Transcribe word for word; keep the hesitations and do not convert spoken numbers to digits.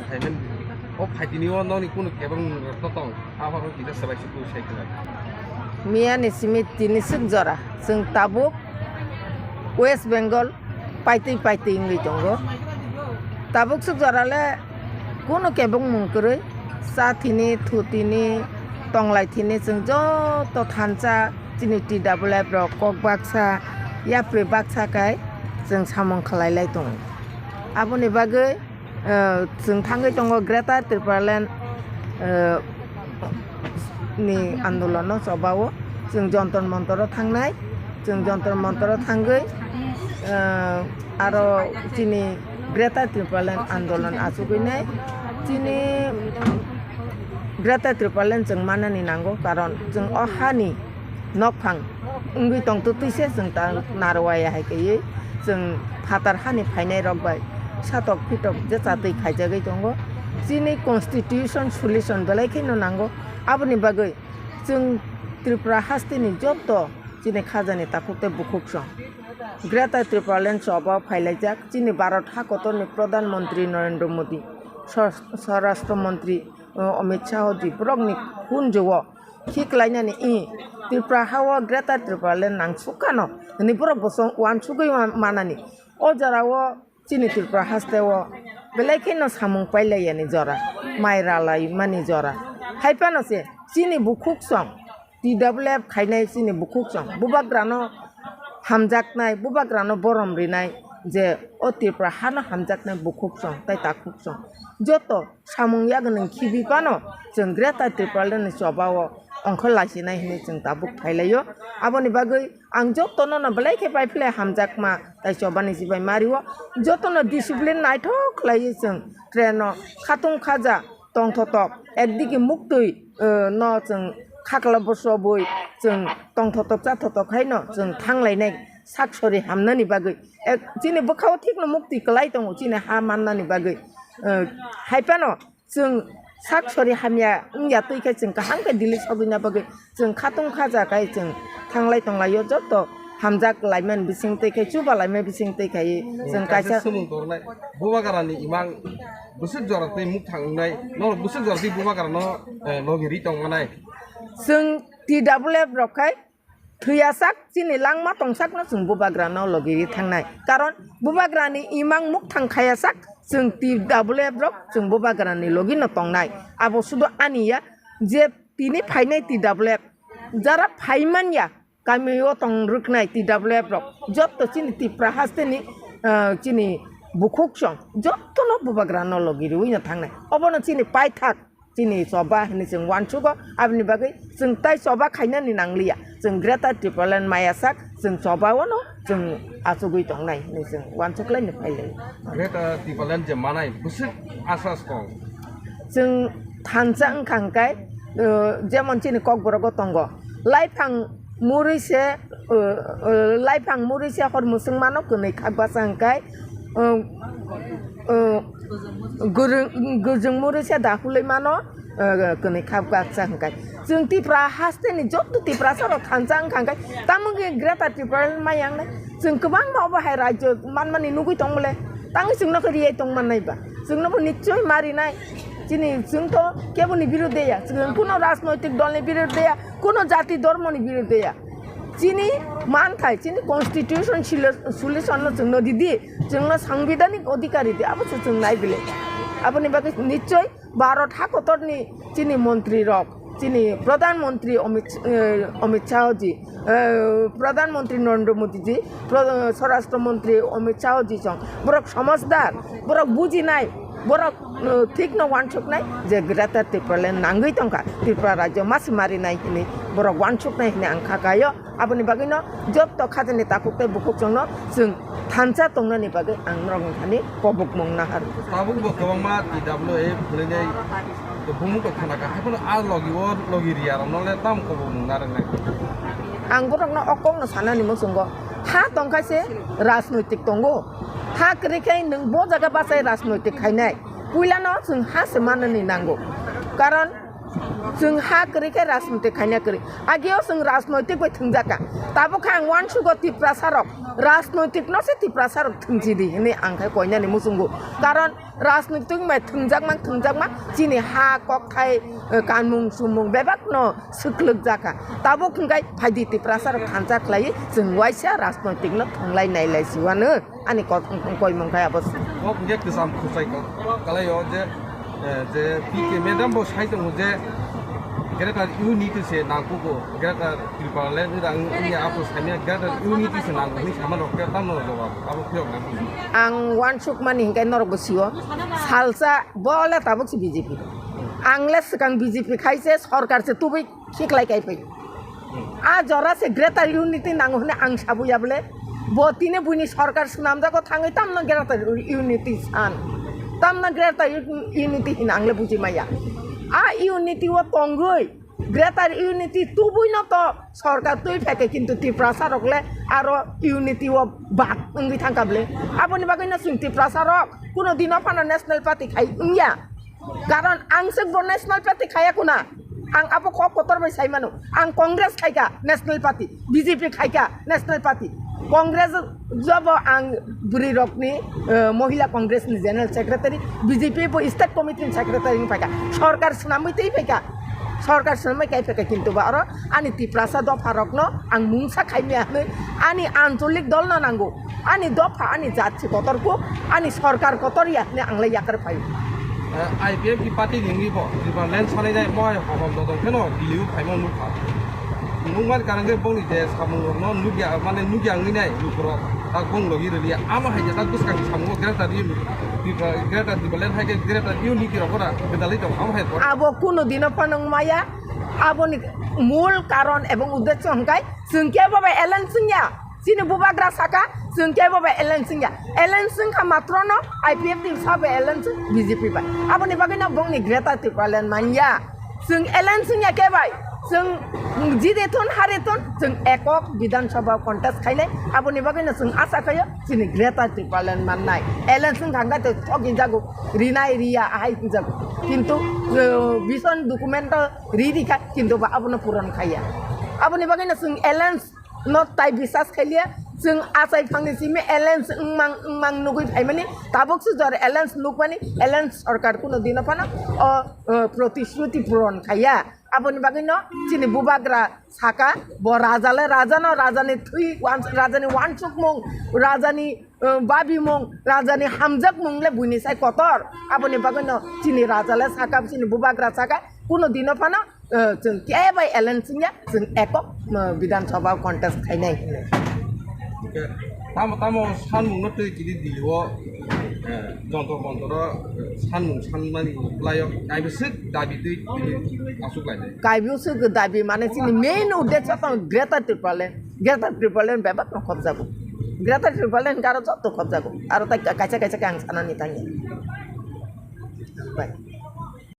Phaimani o phaitini o nokni kunu kebeng rokno tong, a horo kisa swlai se kunu sai khna. Miyani simi tini swk jora, chwng tabuk West Bengal paitwi paitwi wngwi tongo. Tabuk swk jora le kunu kebeng mung kwrwi, cha thini, thu thini, tonglai thini, chwng joto thansa chini T W F rok kok baksa, yapri baksa kai chwng samung khlai lai tongo. Aboni bagwi, eh, chwng thangwi tongo Greater Tipraland, eh, ni andolono chobao chwng Jontor Montoro thangnai, chwng Jontor Montoro thangwi, eh, aro chini Greater Tipraland andolon achugwinai, chini Greater Tipraland chwng manani nango, karon chwng o hani nokphang wngwi tongtwtwi se chwng ta narwaya hai kaiwi chwng phatar hani phainai rok bai satok phitok je chatwi khaijagwi tongo. Chini constitution solution belai kheno nango, aboni bagwi chwng Tripura hasteni joto chini khajani takhuk tei bukhuk song Greater Tipraland chobao phailaijak. Chini Bharat hakotorni Pradhan Mantri Narendra Modi, Swa-, Swarashtra Mantri, uh, Amit Shah ji borokni hunjio khiklainani i Tripura hao Greater Tipraland nangsukkano hwnwi borok bo uansugwi ma-, manani. O jorao chini Tripura hasteo belai kheno samung pailaiyani jora, mai ralaimani jora. Hai phano se chini bukhuk song T W F khainai chini bukhuk song bubagrano hamjaknai, bubagrano borom rinai je o Tripura hano hamjaknai bukhuk song tei takhuk song. Joto samung yagnwng khibi phano chwng Greater Tipraland ni chobao ongkhor laisinai hinwi chwng tabuk phailaio. Aboni bagwi ang jotono no belai khe pai phle hamjakma tei chobani chibai mario. Jotono discipline naithok khlaiwi chwng train no khatung khaja tongthotok ekdigi muktwi, eh, no chwng khakla bosobwi chwng tongthotok chathotok haino chwng thanglainai sak sori hamnani bagwi. Eh, chini bwkhao thikno muktwi kwlai tongo chini ha mannani bagwi. Eh, hai phano chwng sak sori hamya wngya twi khe chwng kaham khe Delhi sogwina bagwi chwng khatung khaja kai chwng thanglai tonglaio joto hamjak laimani bising twi khe chuba laimani bising twi khai chwng kaisa kaisa. Sumung tongnai bubagrani imang bwswk jora twi mukthang wngnai, norok bwswk jora twi bubagrano, eh, logi ri tongmanai. Chwng T W F rok khai thwiyasak chini langma tongsakno chwng bubagrano logi ri thangnai. Karon bubagrani imang mukthang khayasak chwng T W F rok chwng bubagrani logino tongnai. Abo sudu ani ya je tini phainai T W F jara phaiman ya kamio tong rwknai T W F rok jotto chini Tripura hasteni, ah, chini bukhuk song jottono bubagrano logi rwino thangnai. Obono chini paithak chini choba hinwi chwng uansugo, aboni bagwi chwng tai choba khainani nangliya. Chwng Greater Tipraland maya sak chwng chobao no chwng achugwi tongnai hinwi chwng uansuklaini phailai. Greater Tipraland je manai bwswk asa skong. Chwng thansa wngkha hwnkhe, uh, jemon chini Kokborok o tongo. Laiphang murui se, uh, uh, laiphang murui se hor mwswng mano kwnwi khak basa hwnkhe, uh, uh, gwrwng-, gwrwng murui se dahulwi mano, uh, kwnwi khak basa hwnkhe. Chwng Tripura hasteni joto Tiprasa rok thansa wngkha hwnkhe, tamo wngkhe Greater Tipraland maya wngnai. Chwng kwbangma obo hai rajyo manmani nugwi tong bole, tangwi chwngno khe riyai tong mannai ba? Chwngno bo nichoi marinai. Chini chwng to keboni birodhe ya, chwng kuno rajnoitik dolni birodhe ya, kuno jati dhormoni birodhe ya. Chini manthai, chini constitution silo-, solution no chwngno ridi, chwngno sangbidhanik odhikar ridi, abo se chwng nai bile. Aboni bagwi nichoi Bharat hakotorni chini montri rok, chini Pradhan Mantri Amit, eh, Amit Shah ji, eh, Pradhan Mantri Narendra Modi ji, Pro-, Swarashtra Mantri Amit Shah ji song, borok somajhdar, borok bujinai, borok, eh, thikno uansuknai je Greater Tipraland nangwi tongkha, Tripura rajyo masi marinai hinwi borok uansuknai hinwi ang kha kaio. Aboni bagwino jotto khajani takhuk tei bukhuk chwngno chwng thansa tongnani bagwi ang norokni thani kobokmung nahar. Tabuk bo kwbangma T W F hwnwi bumung tong khna kha, hai phano a logi o logi riya rokno le tamo kobokmung narwknai. Ang borokno o kokno sanani muchungo, ha tongkha se rajnoitik tongo, ha kwrwi khe nwng bo jaga bachai rajnoitik khainai, puilano chwng ha se manani nango, karon Chwng ha kwrwi khe rajnoitik khaina kwrwi. Ageo chwng rajnoitik bai thwngjakha. Tabuk khe ang uansugo Tiprasa rok, rajnoitik no se Tiprasa rok thwngsi di hwnwi ang khe koinani muchungo. Karon rajnoitik bai thwngjakma, thwngjakma chini ha, kokthai, eh, kanmung, chumung bebak no swklwk jakha. Tabuk hwnkhe phaidi Tiprasa rok thansa khlaiwi chwng uaisa rajnoitik no thwnglai nailai siwano. Ani kok-, koimung khe abo se. Kok hwnkhe kwcham khwchai kok kalai o je, eh, je P K madam bo sai tongo je Greater Unity se nangkugo, Greater Tipraland ni rang ni apo saimya Greater Unity se nangkuk hwnwi sama rok khe tamno jawab abo phiyok nang. Ang uansukmani hinkhe norok bo sio, salsa bo le tabuk se B J P. Ang le swkang B J P khai se, sorkar se tubui khiklai kai phai. A jora se Greater Unity nango hwnwi ang sabuya bole. Bo tini buini sorkar swnamjago thangwi tamno Greater Unity san. Tamno Greater Unity hino ang le buji maya. A unity o tongwi Greater Unity tubui no to sorkar twi phaikhe kintu Tiprasa rok le aro unity o bad wngwi thangkha bole. Aboni bagwi no chwng Tiprasa rok kuno dino phano national party khai wngya. Karon ang se bo national party khaya kuna. Ang abo kok kotor bai sai mano. Ang Congress khaika national party, B J P khaika national party. Congress jobo ang bwrwi rokni, eh, Mohila Congress ni general secretary, B J P bo state committee ni secretary wng phaika. Sorkar swnamwi tei phaika. Sorkar swnamwi kai phaika kintu ba oro ani Tiprasa dopha rokno ang mungsa khaimya hwnwi ani ancholik dol no nango. Ani dopha, ani jat se kotorkuk, ani sorkar kotor ya hwnwi ang le yakar phaio. Eh, I P F ni party ni wngwi bo Tipraland sanai nai moi hokom dodong kheno Delhi o phaima nukha. Nukmani karon khe bongni je samung rokno nukya, mane nukya wngwi nai lukurok tak bong logi rwliya. Amo hai je tak bwskang samungo Greater Unity, Tipra-, Greater Tipraland hai khe Greater Unity rok ora gwdalwi tongo, amo hai bo. Abo kuno dino phano wngmaya, aboni mul karon ebong uddesho hwnkhe chwng kebo bai alliance wngya. Chini bubagra saka, chwng kebo bai alliance wngya. Alliance wngkha matro no I P F ni sa bai alliance B J P bai. Aboni bagwi no bongni Greater Tipraland manya. Chwng alliance wngya khe bai. Chwng jide thun, hare thun, chwng ekok Bidhan Sabha contest khainai. Aboni bagwi no chwng asa khaio chini Greater Tipraland mannai. Alliance wngkha hwnkhe to thogi jago, rinai riya ahai hwnjago. Kintu, eh, vision document to ri rikha, kintu ba abono puron khaiya. Aboni bagwi no chwng alliance no tai bisas khailiya, chwng achai phangni simi alliance wngmang, wngmang nugwi phaimani, tabuk se jora alliance nukmani, alliance sorkar kuno dino phano o, o, protishruti puron khaiya. Aboni bagwi no chini bubagra saka, bo raja le raja no, raja ni thwi, wan-, raja ni wansukmung, raja ni, o, babimung, raja ni hamjakmung le buini sai kotor. Aboni bagwi no chini raja le saka, chini bubagra saka, kuno dino phano eh, chwng kebai alliance wngya, chwng ekok, eh, Bidhan Sabha contest khainai. Hwnkhe tamo, tamo sanmungno twi chini Delhi o, eh, Jantar Mantar o, eh, sanmung sanmani bwlaio kaibwswk dabi twi chini achuk lainai. Kaibwswk dabi mane chini main uddesho tong Greater Tipraland. Greater Tipraland bebak no khobjago. Greater Tipraland aro joto khobjago. Aro tai kaisa kaisa khe ang sanani thangya. Bai.